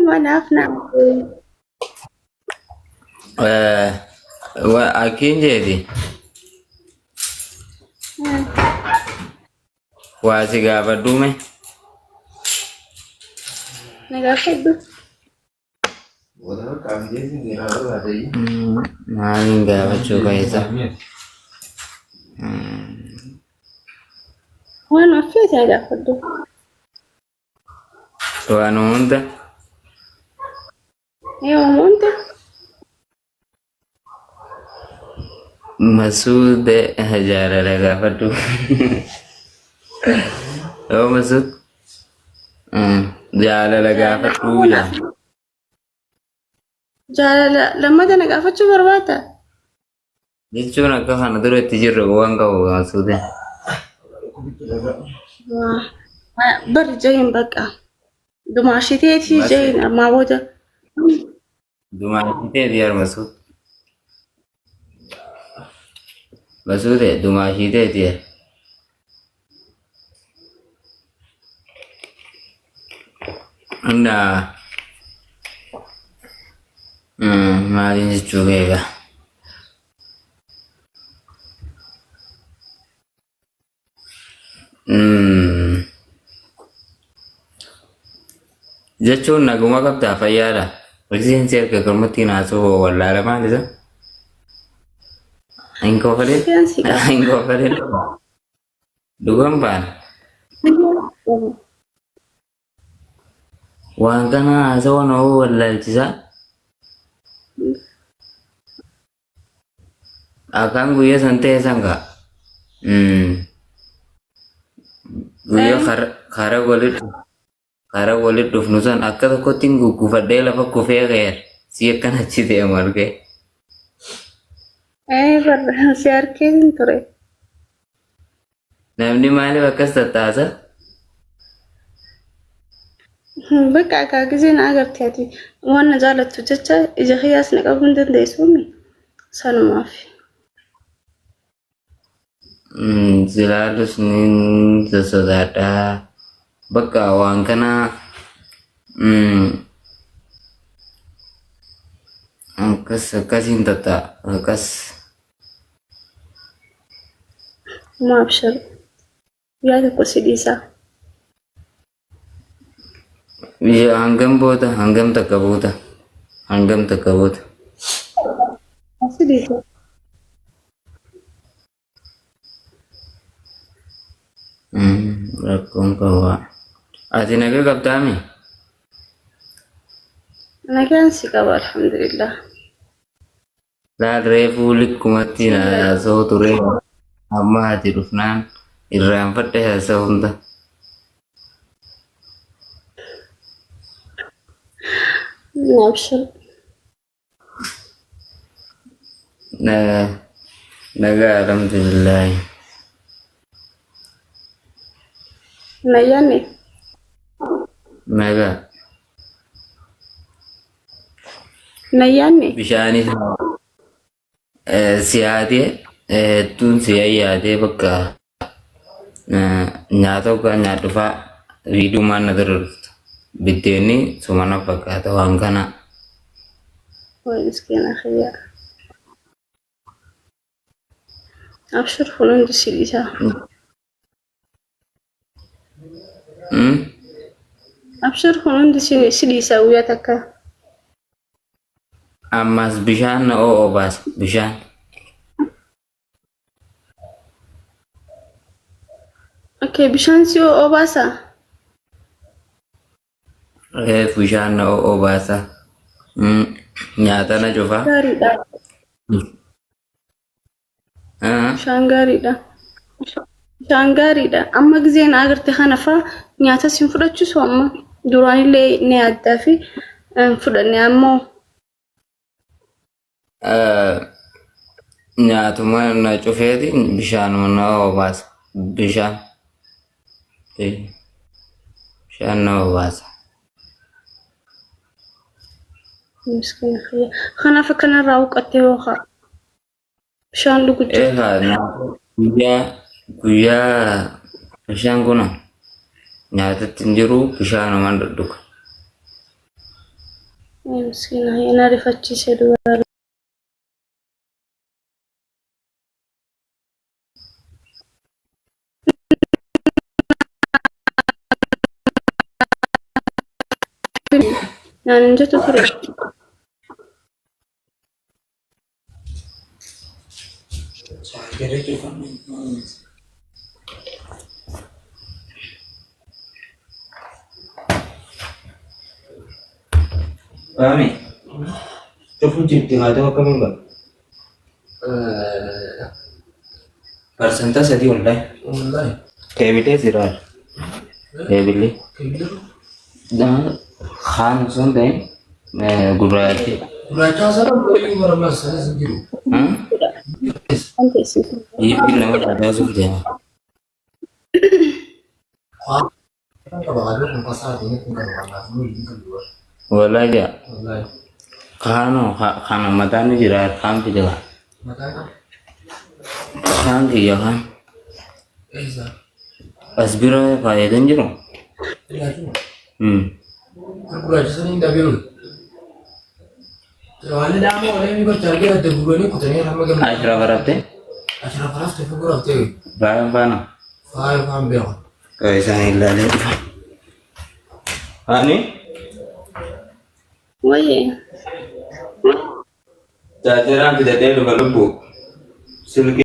Manaaf na. Akkiin jeeti waa si gaafadhuume. Na gaafadhu. Maaliin gaafachuu keessa? Waan affeete na gaafadhu. Waan hunda. Ee waan hunda. Masuud jaalala gaafadhu. Yoo Masuud jaalala gaafadhu jaa. Jaalala lammata na gaafachuu barbaadda? Jechuun akka kana dura itti jirru waan qabu Masuudin. Bari jahin bakka. Dumaashiteetii jahin ammaa booda. Dumaashiteeti yaa Masuud. Masuude dumaashiteeti yaa. Inna maaliin jechuu keegaa. Jechuun naguma qabdaa fayyaadha. Rifeensi erga galmatti naasuu wallaala maal isa? Hin kofalin. Rifeensi qaba. Hin kofalin. Dhugan baana. Waan kana haasawaa nama wallaalchisaa. Akkaan guyyaa san ta'e san kaa. Guyyaa kara walit kara walit dhufnu san akka tokkotti hin guggufadhee lafa kufee ka'eera. Si akkan achi deemu argee. Ee barra si arkee hin ture. Namni maaliif akkas tattaasa? Bakka akka gisee na agarte ati waan na jaalattu jecha ija kiyyaas na qabuu hin dandeessuumi. Sanumaaf. Silaalus ni sosodaadha. Bakka waan kana akkas akkasiin tatta'a akkas. Uma abshir. Guyyaa tokko si dhiisa. Biyya hangam booda hangam takka booda hangam takka booda. Si dhiisa. Rakkoon qabaa. Ati naga qabdaami? Nagaan si qaba alhamdulillah. Laal reefuu likkumatti na haasa'u ture. Amma ati dhufnaan irraanfadhe haasa'u hunda. Abshir. Nagaa alhamdulillahi. Nayyaanne. Nagaa. Nayyaanne. Bishaanis si haatee hedduun si yaadee bakka nyaata hoggaa nyaadhu fa'aa viidiyoomaan na dura dhufta. Biddeenni suma na fakkaata waan kana. Way miskiina kiyya. Abshir kun hundi si dhiisa. Abshir kun hundi si dhiisa guyyaa takka. Ammas bishaan na oo'oo baasa bishaan. Okay, bishaan si oo'oo baasa? Reef bishaan na oo'oo baasa. Nyaata na cufa. Gaariidha. Bishaan gaariidha. Bishaan gaariidha. Amma gizeen agarte kana faa nyaata sin fudhachiisu amma duraanillee ni yaaddaa fi fudhanne ammoo. Nyaatuma na cufeeti bishaanuma na obaasa. Bishaan. Bishaan na obaasa. Miskiina kiyya. Kanaaf akkanarraa huqqattee hoo kaa. Bishaan dhugu jirta. Eegaa guyyaa guyyaa bishaan kuna nyaatatti hin jiru bishaanumaan dhudhuga. Miskiina na rifachiise dhugaa. Naan hin jettu ture. Ami. Cufu jirti haa ta'u akkamiin godha? Parsantaa 3 wallahi. Wallahi. Keebilee jira. Keebilee. Kaan osoo hin ta'in gurraacha. Gurraacha sana baay'ee baramaa sanis hin jiru. Wanta isin Jiippiin nama dhagaa deema. Wallahi jaa. Kaanoo kana mataan ni jira kaan fide kaa. Kaan kiyya kaan. As bira faayidaan jiru. Ashira baratte. Baay'een faana. Isaan ilaalee dhufa. Ani Wayye. Chaajeraan fidadhee dhufa lubbuu. Silkii.